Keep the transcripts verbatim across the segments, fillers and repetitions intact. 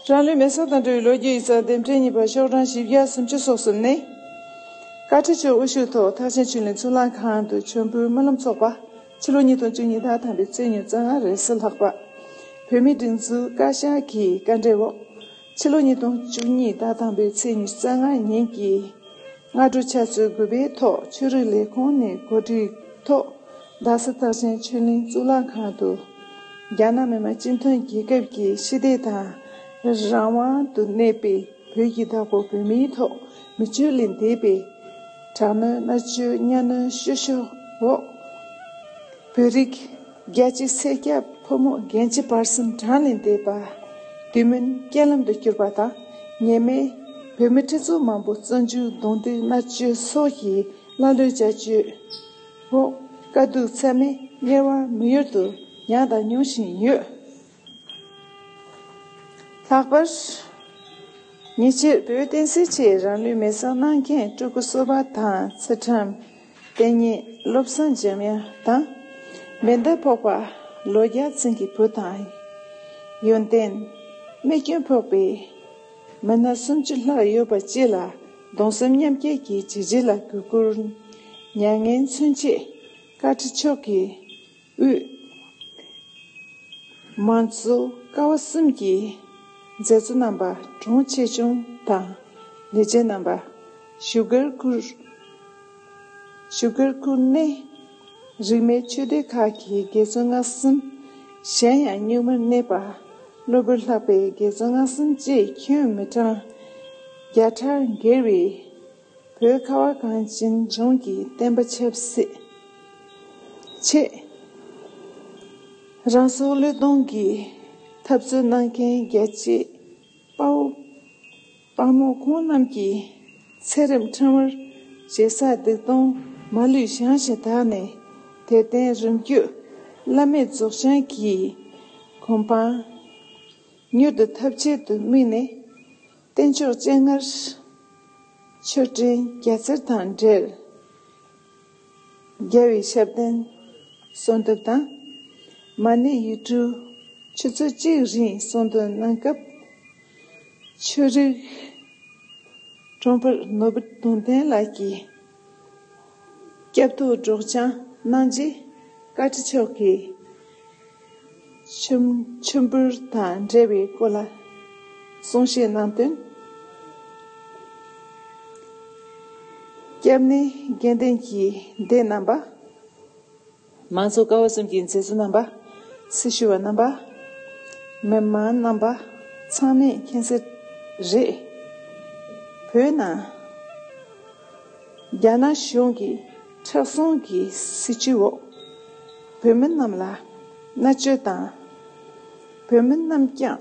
རང་ལུས་མེ་སྲེག་དང་འབྲེལ་བའི་ལོ་རྒྱུས་ཡིག་ཚགས་འདེམས་ཁྲལ་གཉིས་པ་ཤོག་གྲངས་བཞི་བརྒྱ་སུམ་ཅུ་སོ་གསུམ་ནི། བཀའ་ཁྲི་མཆོག་དབུ་བཞུགས་ཐོག་ཐེག་ཆེན་ཆོས་གླིང་གཙུག་ལག་ཁང་དུ་མཆོད་འབུལ་སྨོན་ལམ་ཚོགས་པ། ཕྱི་ལོ་ཉིས་སྟོང་བཅུ་གཉིས་ཟླ་དང་པོའི་ཚེས་ཉི་ཤུ་རྩ་ལྔ་རེས་གཟའ་ལྷག་པ། བོད་མིའི་སྒྲིག་འཛུགས་བཀའ་ཤག་གི་བཀའ་འབྲེལ་འོག་ཕྱི་ལོ་ཉིས་སྟོང་བཅུ་གཉིས་ཟླ་དང་པོའི་ཚེས་ཉི་ཤུ་རྩ་ལྔ་ཉིན་གྱི་སྔ་དྲོ་ཕྱག་ཚོད་དགུ་པའི་ཐོག་ཆོས་རིག་ལས་ཁུངས་ནས་གོ་སྒྲིག་ཐོག་རྡ་ས་ཐེག་ཆེན་ཆོས་གླིང་གཙུག་ལག་ཁང་དུ། རྒྱ་ནག་མི་དམངས་སྤྱི་མཐུན་རྒྱལ་ཁབ་ཀྱི་ཞི་བདེ་དང་རང་དབང་དུ་གནས་པའི་བོད་ཀྱི་བདག་པོ་བོད་མིའི་ཐོག་མི་སྤྱོད་ལས་འདས་པའི་དྲག་གནོན་མནར་གཅོད་གཉའ་གནོན་བཤུ་གཞོག་འོག་བོད་རིགས་བརྒྱ་ཆ་ཚེག་བརྒྱ་ཕོ་མོ་རྒན་བྱིས་བར་གསུམ་གྲངས་ལས་འདས་པ། དུས་མིན་རྐྱེན་ལམ་དུ་གྱུར་པ་དང་། ཉེས་མེད་བོད་མི་ཁྲི་ཚོ་མང་པོ་བཙོན་འཇུག་རྡུང་རྡེག་མནར་གཅོད་སོགས་ཀྱི་ཀླ་ཀློའི་བྱ་སྤྱོད་འོག་དཀའ་སྡུག་ཚད་མེད་དམྱལ་བ་མི་ཡུལ་དུ་མྱངས་དང་མྱོང་བཞིན་ཡོད། ལྷག་པར། ཉེ་ཆར་བོད་བསྟན་སྲིད་ཆེད་རང་ལུས་མེ་སྲེག་གནང་མཁན་སྤྲུལ་སྐུ་བསོད་པ་དང་ཚེ་ཁྲིམས། དེ་ཉིད་བློ་བཟང་འཇམ་དབྱངས་དང་། མེ་མདའ་ཕོག་པ་ལོ་བརྒྱ་ཚུན་གྱི་བུ་དང་། ཡོན་ཏན། རྨས་སྐྱོན་ཕོག་པའི་མི་སྣ་སུམ་ཅུ་ལྷག་ཡོད་པ་བཅས་ལ་གདུང་སེམས་མཉམ་སྐྱེད་ཀྱི་བྱས་རྗེས་ལ་གུས་བཀུར། མྱ་ངན་མཚོན་ཆེད་བཀའ་ཁྲི་མཆོག་གིས་དབུས། མང་གཙོ་ཀ་བ་གསུམ་གྱི་མཛད་གཙོ་རྣམ་པ། གྲོང་ཆེ་ཆུང་དང་ལས་བྱེད་རྣམ་པ། བཞུགས་སྒར་ཁུལ། བཞུགས་སྒར་ཁུལ་ནས་རིས་མེད་ཆོས་སྡེ་ཁག་གི་དགེ་བཙུན་སྔགས་གསུམ། གཞན་ཡང་རྙིང་མར་གནས་པ་གློ་བུར་ལྷག་པའི་དགེ་བཙུན་སྔགས་གསུམ་བཅས་ཁྱོན་མི་གྲངས་བརྒྱ་ཕྲག་བརྒལ་བའི་བོད་ཁ་བ་གངས་ཅན་ལྗོངས་ཀྱི་བསྟན་པ་ཆབ་སྲིད་ཆེད་རང་སྲོག་བློས་གཏོང་གི་འཐབ་རྩོད་གནང་མཁན་རྒྱལ་གཅེས་དཔའ་བོ་དཔའ་མོ་ཁོང་རྣམས་ཀྱི་ཚེ་རབས་ཕྲེང་བར་ཞེ་ས་སྡིག་ལྟུང་མ་ལུས་བྱང་ཞིང་དག་ནས་དད་རྟེན་རིམ་བརྒྱུད་བླ་མེད་རྫོགས་བྱང་གི་གོ་འཕང་མྱུར་དུ་ཐོབ་ཆེད་དུ་དམིགས་ནས། རྟེན་མཆོག་སྤྱན་སྔར་མཆོད་སྤྲིན་རྒྱ་མཚོ་དང་འབྲེལ། རྒྱལ་བའི་ཞབས་བརྟན་གསོལ་འདེབས་དང་། མ་ཎི་ཡིག་དྲུག་ཆུ་ཚོད་གཅིག་རིང་གསུང་འདོན་གནང་སྐབས། ཆོས་རིག་དྲུང་འཕར་ནོར་བུ་དུང་ལྡན་ལགས་ཀྱིས་སྐྱབས་ཐོག་སྒྲོག་སྦྱང་གནང་རྗེས། བཀའ་ཁྲི་མཆོག་གིས་མཆོད་མཆོད་འབུལ་དང་འབྲེལ་བའི་སྐོར་ལ་གསུང་བཤད་གནང་དོན། སྐྱབས་གནས་དགེ་འདུན་གྱི་སྡེ་རྣམ་པ། མང་ཚོགས་ཀ་བ་གསུམ་གྱི་མཛད་གཙོ་རྣམ་པ། སྲི་ཞུ་བ་རྣམ་པ། མི་མང་རྣམ་པ་ཚང་མས་མཁྱེན་གསལ་རེད། བོད་ནང་རྒྱ་ནག་གཞུང་གི་མཁྲེགས་བཟུང་གི་སྲིད་བྱུས་འོག་བོད་མི་རྣམས་ལ་མནར་གཅོད་དང་། བོད་མི་རྣམས་ཀྱང་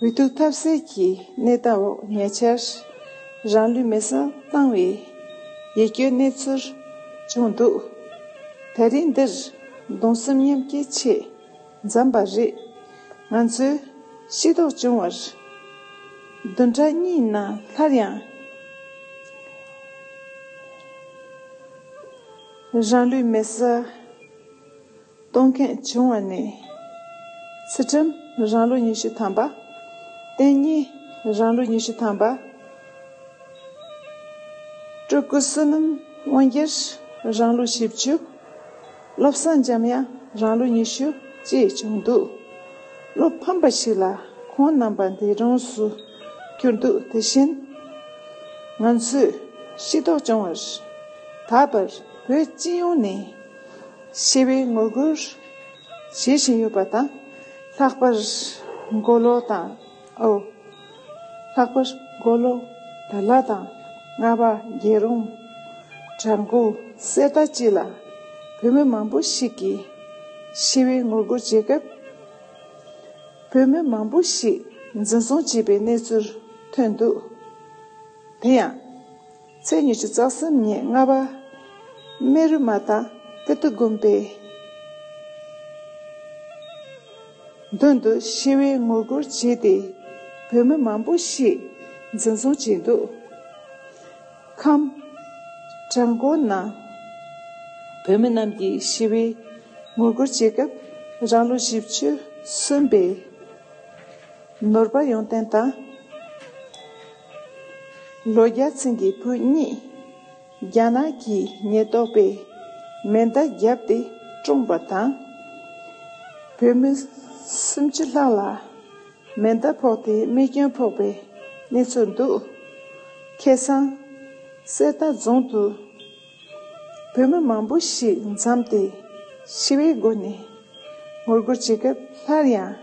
འུ་ཐུག་ཐབས་ཟད་ཀྱི་གནས་སྟངས་འོག་ཉེ་ཆར་རང་ལུས་མེ་སྲེག་བཏང་བའི་ཡིད་སྐྱོའི་གནས་ཚུལ་བྱུང་འདུག། ད་རིང་འདིར་གདུང་སེམས་མཉམ་སྐྱེད་ཆེད་འཛོམས་པ་རེད། ང་ཚོས་ཤེས་རྟོགས་བྱུང་བར། བདུན་ཕྲག་གཉིས་ནང་སླར་ཡང་རང་ལུས་མེ་སྲེག་གཏོང་མཁན་བྱུང་བ་ནི། ཚུལ་ཁྲིམས་རང་ལོ་ཉི་ཤུ་ཐམ་པ། བསྟན་གཉིས་རང་ལོ་ཉི་ཤུ་ཐམ་པ། སྤྲུལ་སྐུ་བསོད་ནམས་དབང་རྒྱལ་རང་ལོ་བཞི་བཅུ། བློ་བཟང་འཇམ་དབྱངས་རང་ལོ་ཉི་ཤུ་བཅས་བྱུང་འདུག། བློ་ཕམ་པ་ཞིག་ལ་ཁོང་རྣམ་པ་འདས་གྲོངས་སུ་གྱུར་འདུག། དེ་བཞིན་ང་ཚོས་ཤེས་རྟོགས་བྱུང་བར། ད་བར་བོད་སྤྱི་ཡོངས་ནས་ཞི་བའི་ངོ་རྒོལ་བྱེད་བཞིན་ཡོད་པ་དང་། ལྷག་པར་མགོ་ལོག་དང་། ཨོ། ལྷག་པར་མགོ་ལོག་དར་ལག་དང་། རྔ་བ། རྒྱལ་རོང་། བྲག་འགོ། གསེར་རྟ་བཅས་ལ་བོད་མི་མང་པོ་ཞིག་གིས་ཞི་བའི་ངོ་རྒོལ་བྱེད་སྐབས། བོད་མི་མང་པོ་ཞིག་འཛིན་བཟུང་བྱས་པའི་གནས་ཚུལ་ཐོན་འདུག། དེ་ཡང་། ཚེས་ཉི་ཤུ་རྩ་གསུམ་ཉིན་རྔ་བ་རྨེ་རུ་མ་དང་ཀིརྟི་དགོན་པའི་མདུན་དུ་ཞི་བའི་ངོ་རྒོལ་བྱས་ཏེ། བོད་མི་མང་པོ་ཞིག་འཛིན་བཟུང་བྱས་འདུག། ཁམས། བྲག་འགོ་ན་བོད་མི་རྣམས་ཀྱིས་ཞི་བའི་ངོ་རྒོལ་བྱེད་སྐབས། རང་ལོ་བཞི་བཅུ་སོན་པའི་ ནོར་བ་ཡོན་ཏན་དང་། ལོ་བརྒྱ་ཚན་གྱི་བུ་གཉིས། རྒྱ་ནག་གི་ཉེན་རྟོག་པས་མེ་མདའ་བརྒྱབ་སྟེ་བཀྲོངས་པ་དང་། བོད་མི་སུམ་ཅུ་ལྷག་ལ་མེ་མདའ་ཕོག་སྟེ་རྨས་སྐྱོན་ཕོག་པའི་གནས་ཚུལ་འདུག་ཁ་སང་གསེར་རྟ་རྫོང་དུ་བོད་མི་མང་པོ་ཞིག་འཛོམས་ཏེ་ཞི་བའི་སྒོ་ནས་ངོ་རྒོལ་བྱེད་སྐབས། སླར་ཡང་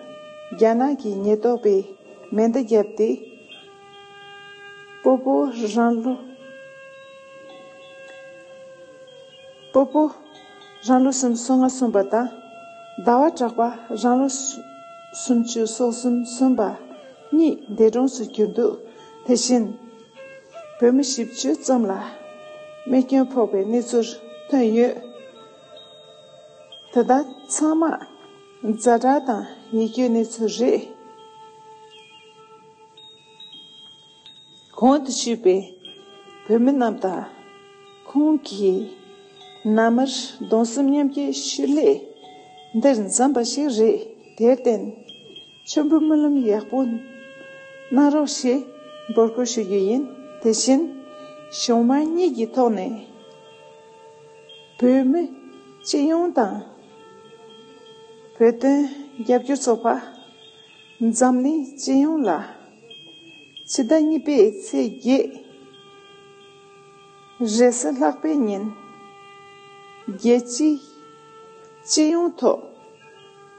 རྒྱ་ནག་གི་ཉེན་རྟོག་པས་མེ་མདའ་བརྒྱབ་སྟེ། སྤོ་བོ་རང་ལོ། སྤོ་བོ་རང་ལོ་སུམ་ཅུ་སོ་ལྔ་སོན་པ་དང་། ཟླ་བ་གྲགས་པ་རང་ལོ་སུམ་ཅུ་སོ་གསུམ་སོན་པ་གཉིས་འདས་གྲོངས་སུ་གྱུར་འདུག་དེ་བཞིན་བོད་མི་བཞི་བཅུ་ཙམ་ལ་རྨས་སྐྱོན་ཕོག་པའི་གནས་ཚུལ་ཐོན་ཡོད། དེ་དག་ཚང་མ་ཛ་དྲག་དང་ཡིད་སྐྱོའི་གནས་ཚུལ་རེད། གོང་དུ་ཞུས་པའི་བོད་མི་རྣམས་དང་ཁོང་གི་མནའ་མར་གདུང་སེམས་མཉམ་སྐྱེད་ཞུ་སླད་འདིར་འཛོམས་པ་ཞིག་རེད། དེར་བརྟེན། མཆོད་འབུལ་སྨོན་ལམ་ཡག་པོ་གནང་རོགས་ཞེས་འབོད་སྐུལ་ཞུ་རྒྱུ་ཡིན། དེ་བཞིན་གཞུང་མང་གཉིས་ཀྱི་ཐོག་ནས་བོད་མི་སྤྱི་ཡོངས་དང་། བོད་དོན་རྒྱབ་སྐྱོར་ཚོགས་པ། འཛམ་གླིང་སྤྱི་ཡོངས་ལ་ཕྱི་ཟླ་གཉིས་པའི་ཚེས་བརྒྱད། རེས་གཟའ་ལྷག་པའི་ཉིན། རྒྱལ་སྤྱིའི་སྤྱི་ཡོངས་ཐོག་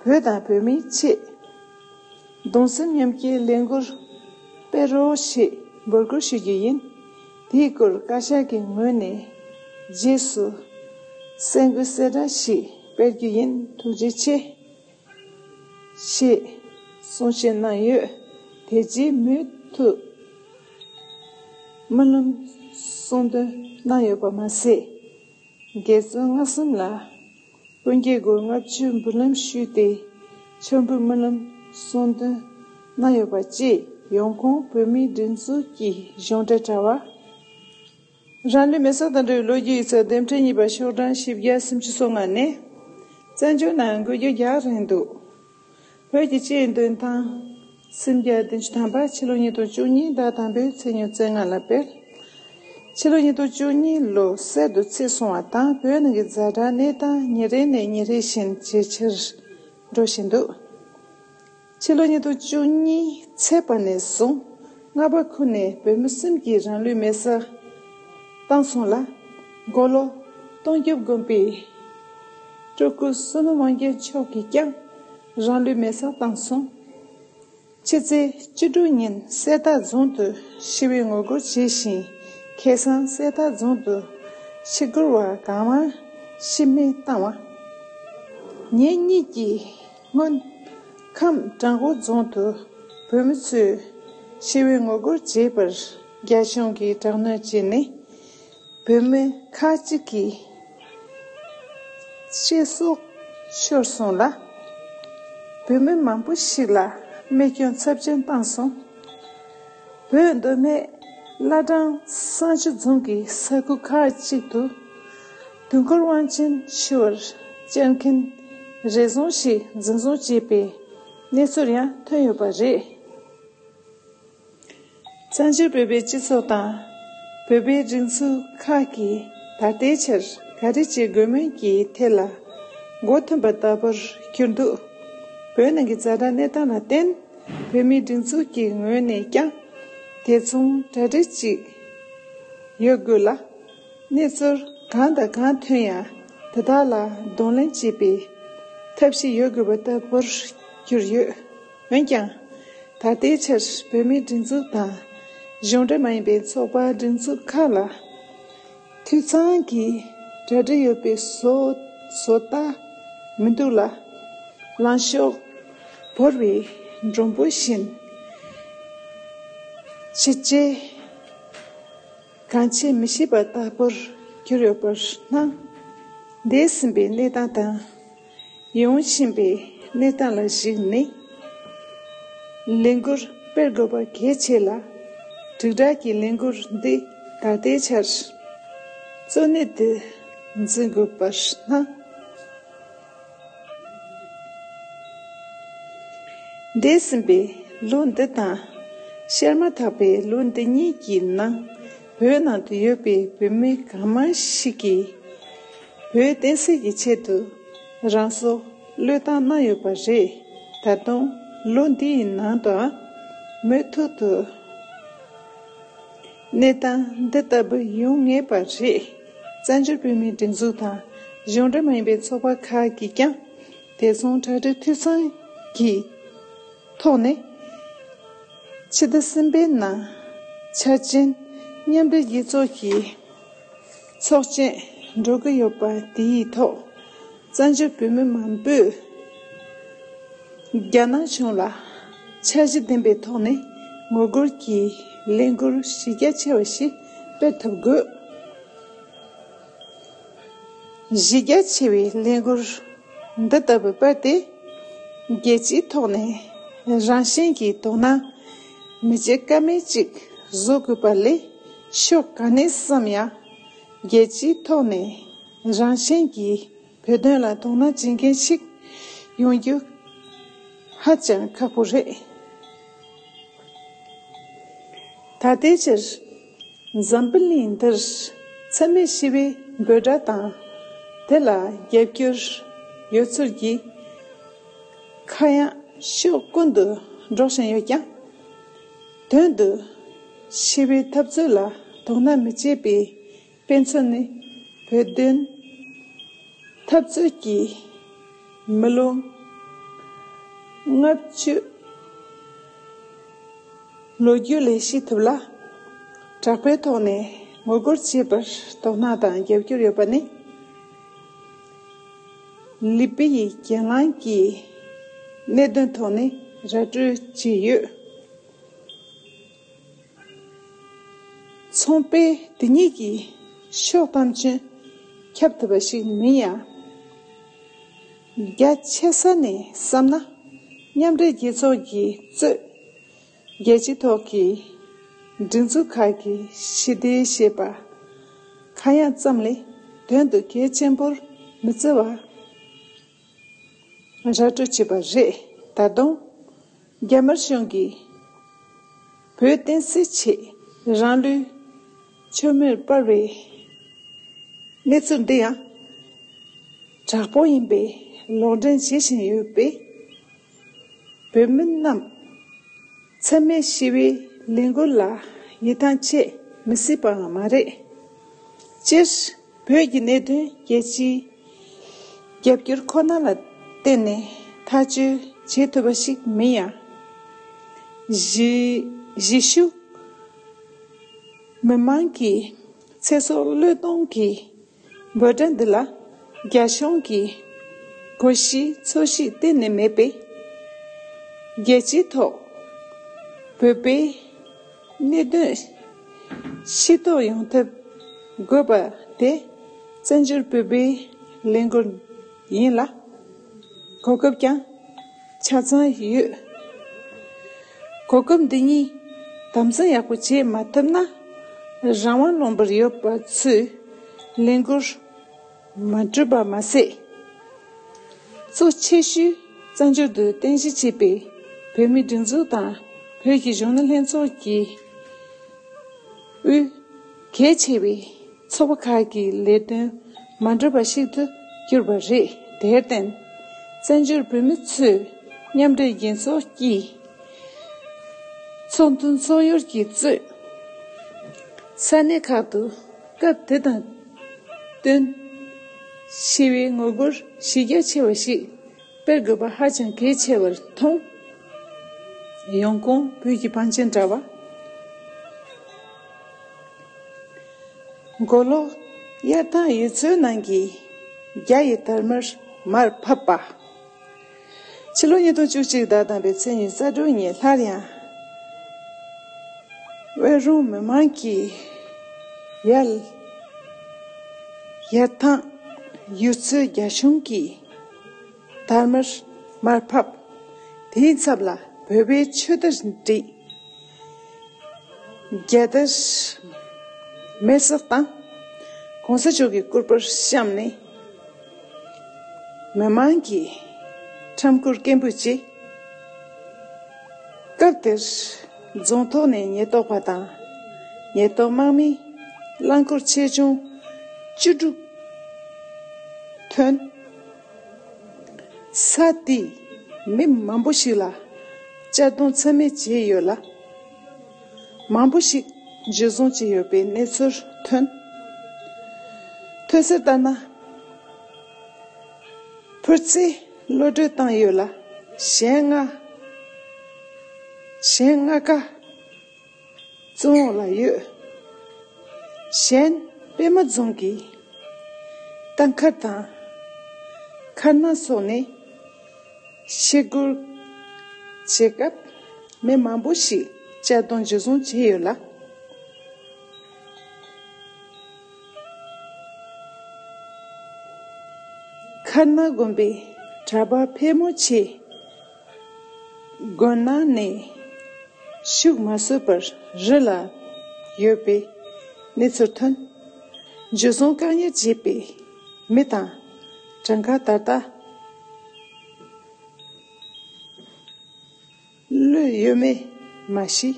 བོད་དང་བོད་མིའི་ཆེད་གདུང་སེམས་མཉམ་སྐྱེའི་ལས་འགུལ་སྤེལ་རོགས་ཞེས་འབོད་སྐུལ་ཞུ་རྒྱུ་ཡིན། དེའི་སྐོར་བཀའ་ཤག་གི་ངོས་ནས་རྗེས་སུ་གསལ་འགོད་གསལ་བསྒྲགས་ཤིག་སྤེལ་རྒྱུ་ཡིན། ཐུགས་རྗེ་ཆེ། ཞེས་གསུང་བཤད་གནང་ཡོད། དེ་རྗེས་མུ་མཐུད་སྨོན་ལམ་གསུང་འདོན་གནང་ཡོད་པ་མ་ཟད། རྒྱལ་བཙུན་མངའ་གསུམ་ལ་སྤུན་ཀྱག་སྒོར་ལྔ་བཅུ་འབུལ་ལམ་ཞུས་ཏེ་མཆོད་འབུལ་སྨོན་ལམ་གསུང་འདོན་གནང་ཡོད་པ་བཅས་ཡོང་ཁུངས་བོད་མིའི་སྒྲིག་འཛུགས་ཀྱི་གཞུང་འབྲེལ་དྲ་བ། རང་ལུས་མེ་སྲེག་དང་འབྲེལ་བའི་ལོ་རྒྱུས་ཡིག་ཚགས་དེབ་ཕྲེང་གཉིས་པ་ཤོག་གྲངས་བཞི་བརྒྱ་སུམ་ཅུ་སོ་ལྔ་ནས། བཙན་བྱོལ་ནང་འགུལ་སྐྱོད་རྒྱག་རན་འདུག་བོད་ཀྱི་སྤྱིའི་འདོན་ཐང་། སུམ་བརྒྱ་བདུན་ཅུ་ཐམ་པ་ཕྱི་ལོ་ཉིས་སྟོང་བཅུ་གཉིས་ཟླ་དང་པོའི་ཚེས་ཉེར་ལྔ་ལ་སྤེལ། ཕྱི་ལོ་ཉིས་སྟོང་བཅུ་གཉིས་ལོ་གསར་དུ་ཚུད་སོང་བ་དང་། བོད་ནང་གི་ཛ་དྲག་གནས་སྟངས་ཉིན་རེ་ནས་ཉིན་རེ་བཞིན་ཇེ་ཆེར་འགྲོ་བཞིན་འདུག་ཕྱི་ལོ་ཉིས་སྟོང་བཅུ་གཉིས་ཚེས་པ་ནས་བཟུང་རྔ་པ་ཁུལ་ནས་བོད་མི་གསུམ་གྱིས་རང་ལུས་མེ་སྲེག་བཏང་སོང་ལ། མགོ་ལོག་སྟོང་རྒྱབ་དགོན་པའི་སྤྲུལ་སྐུ་བསོད་ནམས་དབང་རྒྱལ་མཆོག་གིས་ཀྱང་རང་ལུས་མེ་སྲེག་བཏང་སོང་། ཕྱི་ཚེས་བཅུ་དྲུག་ཉིན་གསེར་རྟ་རྫོང་དུ་ཞི་བའི་ངོ་རྒོལ་བྱས་ཤིང་། ཁ་སང་གསེར་རྟ་རྫོང་དུ་ཞི་རྒོལ་བ་གང་མང་ཤི་རྨས་བཏང་བ། ཉིན་གཉིས་ཀྱི་སྔོན་ཁམས་བྲག་འགོ་རྫོང་དུ་བོད་མི་ཚོས་ཞི་བའི་ངོ་རྒོལ་བྱས་པར་རྒྱ་གཞུང་གིས་དྲག་གནོན་བྱས་ནས། བོད་མི་ཁག་ཅིག་གི་གཅེས་སྲོག་ཤོར་སོང་ལ། བོད་མི་མང་པོ་ཞིག་ལ་རྨས་སྐྱོན་ཚབས་ཆེན་བཏང་སོང་། བོད་མདོ་སྨད་བླ་བྲང་བསང་ཆུ་རྫོང་གི་ས་ཁུལ་ཁག་ཅིག་ཏུ་དུས་འཁོར་དབང་ཆེན་ཞུ་བར་བཅར་མཁན་རེ་ཟུང་ཞིག་འཛིན་བཟུང་བྱས་པའི་གནས་ཚུལ་ཡང་ཐོན་ཡོད་པ་རེད། བཙན་བྱོལ་བོད་པའི་སྤྱི་ཚོགས་དང་། བོད་པའི་སྒྲིག་འཛུགས་ཁག་གིས་ད་ལྟའི་ཆར་ག་རེ་བྱེད་དགོས་མིན་གྱི་ཐད་ལ་མགོ་འཐོམས་པ་ལྟ་བུར་གྱུར་འདུག་བོད་ནང་གི་ཛ་དྲག་གནས་སྟངས་ལ་བརྟེན། བོད་མིའི་སྒྲིག་འཛུགས་ཀྱི་ངོས་ནས་ཀྱང་དེ་མཚུངས་གྲ་སྒྲིག་ཅིག་ཡོད་དགོས་ལ། གནས་ཚུལ་གང་དང་གང་ཐོན་ཡང་དེ་དག་ལ་གདོང་ལེན་བྱེད་པའི་ཐབས་ཤེས་ཡོད་དགོས་པ་ལྟ་བུར་གྱུར་ཡོད། འོན་ཀྱང་། ད་ལྟའི་ཆར་བོད་མིའི་སྒྲིག་འཛུགས་དང་གཞུང་འབྲེལ་མ་ཡིན་པའི་ཚོགས་པ་སྒྲིག་འཛུགས་ཁག་ལ་འཐུས་ཚང་གི་གྲ་སྒྲིག་ཡོད་པའི་བཟོ་བཟོ་ལྟ་མི་འདུག་ལ། ལངས་ཕྱོགས་བོར་བའི་མགྲོན་པོ་བཞིན་ཕྱི་རྒྱལ་གང་བྱེད་མི་ཤེས་པ་ལྟ་བུར་གྱུར་ཡོད་པར་སྣང་། འདས་ཟིན་པའི་གནས་སྟངས་དང་། ཡོང་བཞིན་པའི་གནས་སྟངས་ལ་གཞིགས་ནས་ལས་འགུལ་སྤེལ་དགོས་པ་གལ་ཆེ་ལ། དྲིལ་བསྒྲགས་ཀྱི་ལས་འགུལ་འདི་ད་ལྟའི་ཆར་གཙོ་གནད་དུ་འཛིན་དགོས་པར་སྣང་། འདས་ཟིན་པའི་ ལོ་འདི་དང་བཤད་མ་ཐག་པའི་ལོ་འདི་གཉིས་ཀྱི་ནང་བོད་ནང་དུ་ཡོད་པའི་བོད་མི་གང་མང་ཞིག་གིས་བོད་བསྟན་སྲིད་ཀྱི་ཆེད་དུ་རང་སྲོག་བློས་བཏང་གནང་ཡོད་པ་རེད། ད་དུང་ལོ་འདིའི་ནང་དུའང་མུ་མཐུད་དུ་གནས་སྟངས་འདི་ལྟ་བུ་ཡོང་ངེས་པ་རེད། བཙན་བྱོལ་བོད་མིའི་སྒྲིག་འཛུགས་དང་གཞུང་འབྲེལ་མ་ཡིན་པའི་ཚོགས་པ་ཁག་གིས་ཀྱང་དེ་མཚུངས་དྲ་སྦྲེལ་འཐུས་ཚང་གི་ཐོག་ནས་ཕྱི་ཟླ་གསུམ་པའི་ནང་འཆར་ཅན་མཉམ་འབྲེལ་རྒྱལ་ཚོགས་ཀྱི་ཚོགས་ཆེན་འགྲོ་གི་ཡོད་པ་དེའི་ཐོག་བཙན་བྱོལ་བོད་མི་མང་པོས་རྒྱ་ནག་གཞུང་ལ་འཆར་གཞི་ལྡན་པའི་ཐོག་ནས་ངོ་རྒོལ་གྱི་ལས་འགུལ་གཞི་རྒྱ་ཆེ་བ་ཞིག་སྤེལ་ཐུབ་དགོས། གཞི་རྒྱ་ཆེ་བའི་ལས་འགུལ་འདི་ལྟ་བུ་སྤེལ་ཏེ། རྒྱལ་སྤྱིའི་ཐོག་ནས་རང་བཞིན་གྱིས་དོ་སྣང་མི་བྱེད་ཀ་མེད་ཅིག་བཟོ་དགོས་པ་ལས། ཕྱོགས་ག་ནས་བསམ་ཡང་རྒྱལ་སྤྱིའི་ཐོག་ནས་རང་བཞིན་གྱིས་བོད་དོན་ལ་དོ་སྣང་བྱེད་མཁན་ཞིག་ཡོང་རྒྱུ་ཧ་ཅང་ཁག་པོ་རེད། ད་ལྟའི་ཆར་འཛམ་བུ་གླིང་འདིར་འཚེ་མེད་ཞི་བའི་འབོད་སྒྲ་དང་། དེ་ལ་རྒྱབ་སྐྱོར་ཡོད་ཚུལ་གྱི་ཁ་གཡང་ཕྱོགས་ཀུན་ཏུ་སྒྲོག་བཞིན་ཡོད་ཀྱང་། དོན་དུ་ཞི་བའི་འཐབ་རྩོད་ལ་དོ་སྣང་མི་བྱེད་པའི་དཔེ་མཚོན་ནི། བོད་དོན་འཐབ་རྩོད་ཀྱི་མི་ལོ་ལྔ་བཅུ་ལོ་རྒྱུས་ལས་ཤེས་ཐུབ་ལ། དྲག་པོའི་ཐོག་ནས་ངོ་རྒོལ་བྱེད་པར་དོ་སྣང་དང་རྒྱབ་སྐྱོར་ཡོད་པ་ནི། ལི་པི་ཡི་གྱེན་ལངས་ཀྱི་གནད་དོན་ཐོག་ནས་ར་སྤྲོད་བྱས་ཡོད། ཚོང་པས་དེ་གཉིས་ཀྱི་ཕྱོགས་ཐམས་ཅད་ཁྱབ་ཐུབ་པ་ཞིག་མིན་ཡང་། རྒྱ་ཆེ་ས་ནས་བསམ་ན། མཉམ་འབྲེལ་རྒྱལ་ཚོགས་ཀྱིས་གཙོས་རྒྱལ་སྤྱིའི་ཐོག་གི་སྒྲིག་འཛུགས་ཁག་གིས་ཞི་བདེ་ཞེས་པ་ཁ་གཡང་ཙམ་ལས་དོན་དུ་གལ་ཆེན་པོར་མི་བརྩི་བ་ར་སྤྲོད་བྱས་པ་རེད། ད་དུང་རྒྱ་དམར་གཞུང་གིས་བོད་བསྟན་སྲིད་ཆེད་རང་ལུས་མཆོད་མེར་སྤར་བའི་གནས་ཚུལ་འདི་ཡང་དྲག་པོ་ཡིན་པའི་ལུང་འདྲེན་བྱེད་བཞིན་ཡོད་པས། བོད་མི་རྣམས་འཚེ་མེད་ཞི་བའི་ལས་འགུལ་ལ་ཡིད་ཐང་ཆད་མི་སྲིད་པའང་མ་རེད། སྤྱིར་བོད་ཀྱི་གནད་དོན་རྒྱལ་སྤྱིའི་རྒྱབ་སྐྱོར་ཁོ་ན་ལ་བརྟེན་ནས་ཐག་གཅོད་བྱེད་ཐུབ་པ་ཞིག་མིན་ཡང་། གཞི་གཞི་ཤུགས་མི་མང་གི་ཚེ་སྲོག་བློས་གཏོང་གི་འབོད་སྒྲ་འདི་ལ་རྒྱ་གཞུང་གིས་གོ་ཤེས་ཚོར་ཤེས་གཏན་ནས་མེད་པས། རྒྱལ་སྤྱིའི་ཐོག་བོད་པའི་གནད་དོན་ཤེས་རྟོགས་ཡོང་ཐབས་དགོས་པ་དེ་བཙན་བྱོལ་བོད་པའི་ལས་འགུལ་ཡིན་ལ། གོ་སྐབས་ཀྱང་ཆ་ཚང་ཡོད། གོ་སྐབས་འདི་ཉིད་དམ་འཛིན་ཡག་པོ་བྱེད་མ་ཐུབ་ན། རང་དབང་ལུང་པར་ཡོད་པ་ཚོས་ལས་འགུལ་མ་གྲུབ་པ་མ་ཟད། གཙོ་ཆེ་ཤོས་བཙན་བྱོལ་དུ་རྟེན་གཞི་བྱས་པའི་བོད་མིའི་སྒྲིག་འཛུགས་དང་བོད་ཀྱི་གཞོན་ནུ་ལྷན་ཚོགས་ཀྱི་དབུས་གལ་ཆེ་བའི་ཚོགས་པ་ཁག་གི་ལས་དོན་མ་འགྲུབ་པ་ཞིག་ཏུ་གྱུར་པ་རེད། དེར་བརྟེན། བཙན་བྱོལ་བོད་མི་ཚོས་མཉམ་འབྲེལ་རྒྱལ་ཚོགས་ཀྱི་ཚོགས་འདུ་འཚོགས་ཡུལ་གྱིས་གཙོས། ས་གནས་ཁག་ཏུ་སྐབས་དེ་དང་བསྟུན་ཞི་བའི་ངོ་རྒོལ་གཞི་རྒྱ་ཆེ་བ་ཞིག་སྤེལ་དགོས་པ་ཧ་ཅང་གལ་ཆེ་བར་མཐོང་། ཡོང་ཁུངས་བོད་ཀྱི་བང་ཆེན་དྲ་བ། མགོ་ལོག་དབྱར་ཐང་ཡུལ་ཚོའི་ནང་གི་རྒྱ་ཡི་དར་དམར་མར་ཕབ་པ། ཕྱི་ལོ་ཉིས་སྟོང་བཅུ་གཅིག་ཟླ་དང་པོའི་ཚེས་ཉི་ཤུ་རྩ་དྲུག་ཉིན་སླར་ཡང་དབོན་རོང་མི་མང་གིས་ཡར་ཡར་ཐང་ཡུལ་ཚོའི་རྒྱ་གཞུང་གི་དར་དམར་མར་ཕབ། དེའི་ཚབ་ལ་བོད་པའི་ཆོས་དར་བསྒྲིགས། རྒྱལ་དར་མེ་སྲེག་དང་གོང་ས་མཆོག་གི་སྐུ་པར་བཤམས་ནས་མི་མང་གིས་ཁྲོམ་སྐོར་སྐད་འབོད་བྱས། སྐབས་ དེར་རྫོང་ཐོག་ནས་ཉེན་རྟོག་པ་དང་ཉེན་རྟོག་དམག་མི་རླངས་འཁོར་ཆེ་ཆུང་བཅུ་དྲུག་ཐོན། ས་དེས་མི་མང་པོ་ཞིག་ལ་གཅར་རྡུང་ཚད་མེད་བྱས་ཡོད་ལ། མང་པོ་ཞིག་འཇུ་བཟུང་བྱས་ཡོད་པའི་གནས་ཚུལ་ཐོན། ཐོན་གསལ་ལྟར་ན། ཕུར་རྩེ་གློད་གྲོལ་བཏང་ཡོད་ལ། གཞན་ལྔ། གཞན་ལྔ་ཀ་བཙོན་འོག་ལ་ཡོད། གཞན་པད་མ་རྫོང་གི་རྟ་མཁར་དང་མཁར་ནང་སོགས་ནས་ཤི་སྒོར་བྱེད་སྐབས་མི་མང་པོ་ཞིག་གཅར་རྡུང་འཇུ་བཟུང་བྱས་ཡོད་ལ། མཁར་ནང་དགོན་པའི་གྲྭ་པ་ཕལ་མོ་ཆེ་དགོན་ནང་ནས་ཤུགས་མ་བཟོད་པར་རི་ལ་ཡོད་པའི་གནས་ཚུལ་ཐོན། འཇུ་བཟུང་བཀག་ཉར་བྱས་པའི་མི་དང་གྲངས་ཀ་ད་ལྟ་གློད་ཡོད་མེད་མ་ཤེས།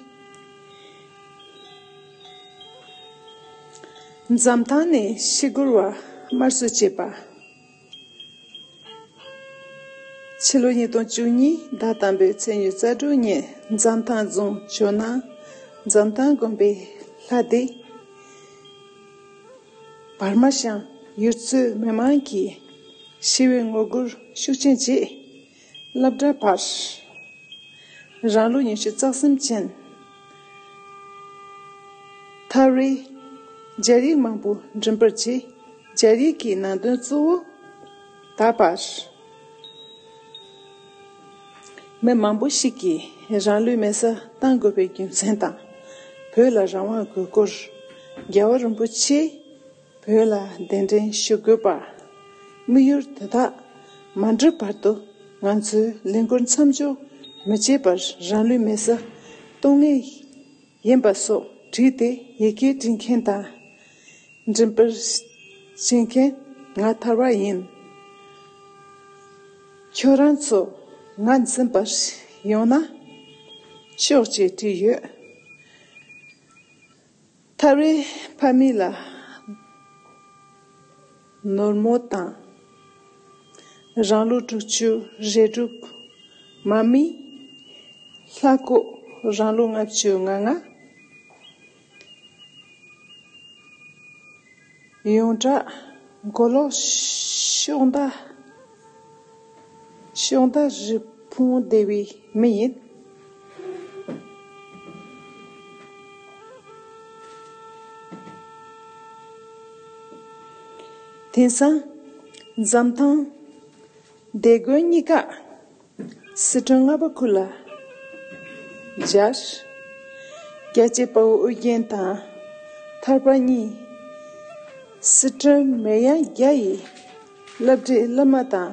འཛམ་ཐང་ནས་ཤི་སྒོར་བ་དམར་གསོད་བྱས་པ། ཕྱི་ལོ་ཉིས་སྟོང་བཅུ་གཉིས་ཟླ་དང་པོའི་ཚེས་ཉི་ཤུ་རྩ་དྲུག་ཉིན་འཛམ་ཐང་རྫོང་ཇོ་ནང་འཛམ་ཐང་དགོན་པའི་ལྷ་སྡེ་བར་མ་ཤང་ཡུལ་ཚོའི་མི་མང་གིས་ཞི་བའི་ངོ་རྒོལ་ཤུགས་ཆེན་བྱས། སློབ་གྲྭ་བར་རང་ལུགས་ཉི་ཤུ་རྩ་གསུམ་ཅན་ཐར་བའི་སྦྱར་ཡིག་མང་པོ་འགྲེམས་སྤེལ་བྱས། སྦྱར་ཡིག་གི་ནང་དོན་གཙོ་བོ་ད་བར་མི་མང་པོ་ཞིག་གིས་རང་ལུས་མེ་སྲེག་གཏང་དགོས་པའི་རྒྱུ་མཚན་དང་། བོད་ལ་རང་དབང་དགོས་སྐོར། རྒྱལ་བ་རིན་པོ་ཆེ་བོད་ལ་གདན་འདྲེན་ཞུ་དགོས་པ། དམིགས་ཡུལ་དེ་དག་མ་འགྲུབ་བར་དུ་ང་ཚོས་ལས་འགུལ་མཚམས་འཇོག་མི་བྱེད་པར་རང་ལུས་མེ་སྲེག་གཏོང་ངེས་ཡིན་པ་སོགས་བྲིས་ཏེ་ཡི་གེ་འབྲི་མཁན་དང་འགྲེམས་སྤེལ་བྱེད་མཁན་ང་ཐར་བ་ཡིན། ཁྱོད་རང་ཚོ་ང་འཛིན་པར་ཡོང་ན་ཆོག་ཅེས་བྲིས་ཡོད། ཐར་བའི་ཕ་མེས་ལ་ནོར་མོ་དང་། རང་ལོ་དྲུག་ཅུ་རེ་དྲུག་མ་མི་ལྷ་ཀོ། རང་ལོ་ལྔ་བཅུ་ང་ལྔ། ཡོངས་གྲགས་མགོ་ལོག་ཤོག་མདའ། ཤོག་མདའ་རི་ཕུང་སྡེ་བའི་མི་ཡིན། དེང་སང་འཛམ་ཐང་སྡེ་དགོན་གཉིས་ཀ་སི་ཁྲོན་རྔ་པ་ཁུལ་ལ་སྦྱར། རྒྱལ་གཅེས་དཔའ་བོ་ཨོ་རྒྱན་དང་ཐར་པ་གཉིས་སི་ཁྲོན་མེ་ཡང་རྒྱ་ཡི་སློབ་གྲྭའི་སློབ་མ་དང་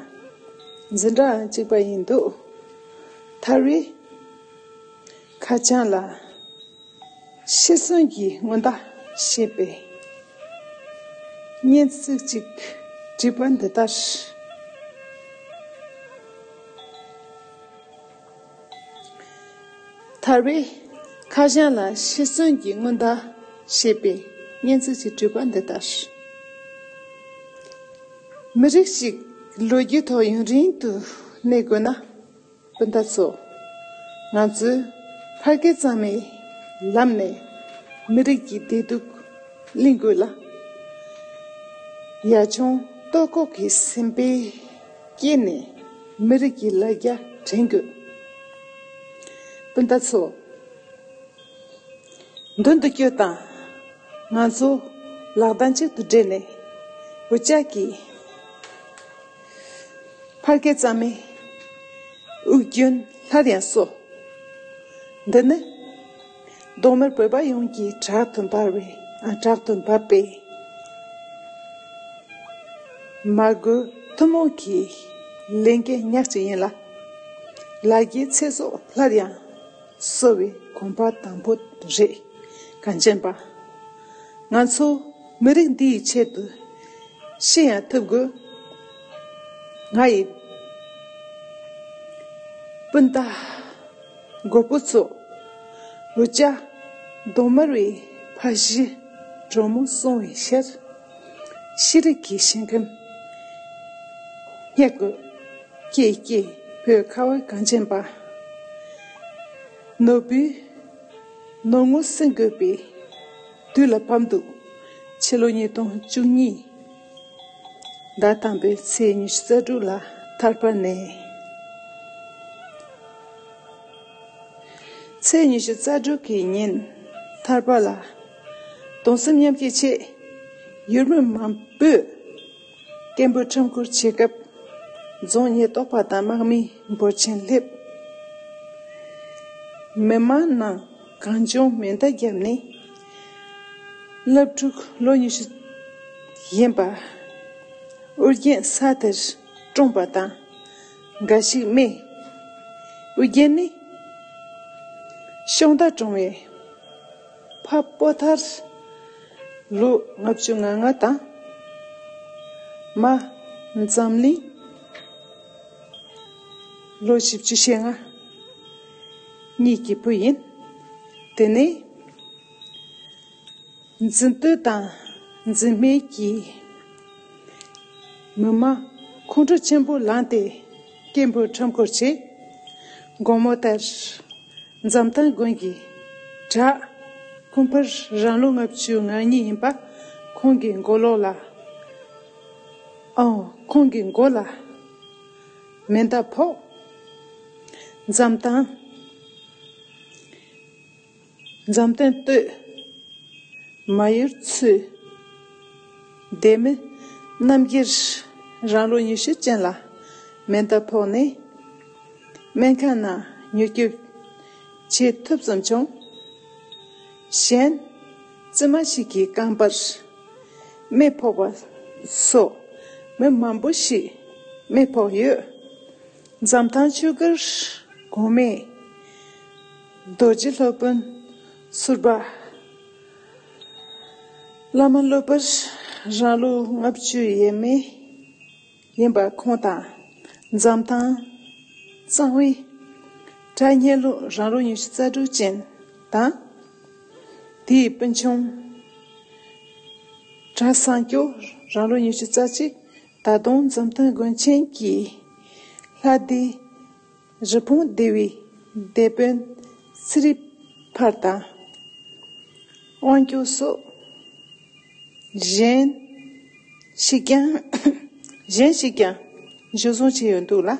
འཛིན་གྲྭའང་གཅིག་པ་ཡིན་འདུག་ཐར་བའི་ཁ་བྱང་ལ་ཤི་གསོན་གྱི་སྔོན་བརྡ་ཞེས་པའི་སྙན་ཚིག་ཅིག་བྲིས་པ་འདི་ལྟར། ཐར་བའི་ཁ་བྱང་ལ་ཤི་གསོན་གྱི་སྔོན་བརྡ་ཞེས་པའི་སྙན་ཚིག་ཅིག་བྲིས་པ་འདི་ལྟར། མི་རིགས་ཤིག་ལོ་རྒྱུས་ཐོག་ཡུན་རིང་དུ་གནས་དགོས་ན། སྤུན་ཟླ་ཚོ། ང་ཚོས་ཕ་སྐད་གཙང་མའི་ལམ་ནས་མི་རིགས་ཀྱི་བདེ་སྡུག་གླེང་དགོས་ལ། ཡ་ཆུང་ལྟོ་ལྐོག་གི་སེམས་པའི་དཀྱིལ་ནས་མི་རིགས་ཀྱི་ལ་རྒྱ་འདྲེན་དགོས། སྤུན་ཟླ་ཚོ། མདུན་དུ་བསྐྱོད་དང་། ང་ཚོ་ལག་གདང་གཅིག་ཏུ་སྦྲེལ་ནས་འུ་ཅག་གི་ཕ་སྐད་གཙང་མའི་དབུགས་རྒྱུན་སླར་ཡང་གསོ། འདི་ནི་གདོང་དམར་བོད་པ་ཡོངས་ཀྱི་དྲག་ཏུ་འབར་བའི་ཨ་དྲག་ཏུ་འབབ་པའི་མ་དགོས་ཐུན་མོང་གི་ལས་འགན་ཉག་གཅིག་ཡིན་ལ། ལ་རྒྱའི་ཚེ་སྲོག་སླར་ཡང་གསོ་བའི་གོམ་པ་དང་པོ་རེད། གངས་ཅན་པ། ང་ཚོ་མི་རིགས་འདི་ཡི་ཆེད་དུ་ཤི་ཡང་ཐུབ་དགོས། ང་ཡི་སྤུན་ཟླ། མགོན་པོ་གཙོ། ལོ་ལྕགས། གདོང་དམར་བའི་ཕ་གཞིས་གྲོགས་མོ་སྲུང་བའི་ཕྱིར། ཤེས་རིག་གི་ཞིང་ཁམས་སྙེག་དགོས། ཀྱེ་ཀྱེ་བོད་ཁ་བ་གངས་ཅན་པ། ནོར་བུའི་ནོར་ངོ་སྲུང་དགོས་པའི་དུས་ལ་བབ་འདུག་ཕྱི་ལོ་ཉིས་སྟོང་བཅུ་གཉིས་ཟླ་དང་པོའི་ཚེས་ཉི་ཤུ་རྩ་དྲུག་ལ་ཐར་པ་ནས། ཚེས་ཉི་ཤུ་རྩ་དྲུག་གི་ཉིན་ཐར་པ་ལ་གདུང་སེམས་མཉམ་སྐྱེད་ཆེད་ཡུལ་མི་མང་པོས་སྐད་འབོད་ཁྲོམ་སྐོར་བྱེད་སྐབས། རྫོང་ཉེན་རྟོག་པ་དང་དམག་མིའི་འབོར་ཆེན་སླེབས། མི་མང་ནང་གང་བྱུང་མེ་མདའ་བརྒྱབ་ནས། སློབ་ཕྲུག་ལོ་ཉི་ཤུ་ཡིན་པ་ཨོ་རྒྱན་ས་དེར་བཀྲོངས་པ་དང་། འགའ་ཞིག་རྨས། ཨོ་རྒྱན་ནི་ཤོང་རྟ་གྲོང་བའི་ཕ་སྤོ་ཐར་ལོ་ལྔ་བཅུ་ང་ལྔ་དང་། མ་འཛམ་གླིང་ལོ་བཞི་བཅུ་ཞེ་ལྔ་གཉིས་ཀྱི་བུ་ཡིན། དེ་ནས་འཛིན་སྟོད་དང་འཛིན་སྨད་ཀྱི་མི་མང་ཁོང་ཁྲོ་ཆེན་པོ་ལངས་ཏེ་སྐད་འབོད་ཁྲོམ་སྐོར་བྱས། དགོང་མོ་ལྟར་འཛམ་ཐང་དགོན་གྱི་བྲག་ཁུང་པར་རང་ལོ་ལྔ་བཅུ་ང་གཉིས་ཡིན་པ་ཁོང་གི་མགོ་ལོག་ལ། ཨོ། ཁོང་གི་མགོ་ལ་མེ་མདའ་ཕོག་འཛམ་ཐང་། འཛམ་ཐང་སྟོད་མ་ཡུལ་ཚུལ་སྡེ་མི་རྣམ་རྒྱལ་རང་ལོ་ཉི་ཤུ་ཅན་ལ་མེ་མདའ་ཕོག་ནས་སྨན་ཁང་ནང་མྱུར་སྐྱོབ་བྱེད་ཐུབ་ཙམ་བྱུང་། གཞན་བཙུན་མ་ཞིག་གི་རྐང་པར་རྨས་ཕོག་པ་སོགས་མི་མང་པོ་ཞིག་རྨས་ཕོག་ཡོད། འཛམ་ཐང་ཆོས་སྒར་གོང་མའི་རྡོ་རྗེ་སློབ་དཔོན་ཟུར་པ་བླ་མ་བློ་དཔལ་རང་ལོ་ལྔ་བཅུ་ཡས་མས་ཡིན་པ་ཁོང་དང་། འཛམ་ཐང་གཙང་བའི་གྲྭ་གཉན་ལོ་རང་ལོ་ཉི་ཤུ་རྩ་དྲུག་ཅན་དང་། དེའི་སྤུན་ཆུང་གྲྭ་སངས་སྐྱོ་རང་ལོ་ཉི་ཤུ་རྩ་གཅིག་ད་དུང་འཛམ་ཐང་དགོན་ཆེན་གྱི་ལྷ་སྡེ་རི་བོང་སྡེ་བའི་སྡེ་དཔོན་ཚེ་རིང་ཕར་དང་དབང་སྐྱོང་སོགས་གཞན་ཞིག་ཀྱང་གཞན་ཞིག་ཀྱང་འཇུ་བཟུང་བྱས་ཡོད་འདུག་ལ།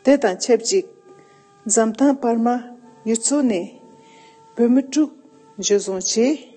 དེ་དང་ཆབས་ཅིག་འཛམ་ཐང་བར་མ་ཡུལ་ཚོ་ནས་བོད་མི་དྲུག་འཇུ་བཟུང་བྱས།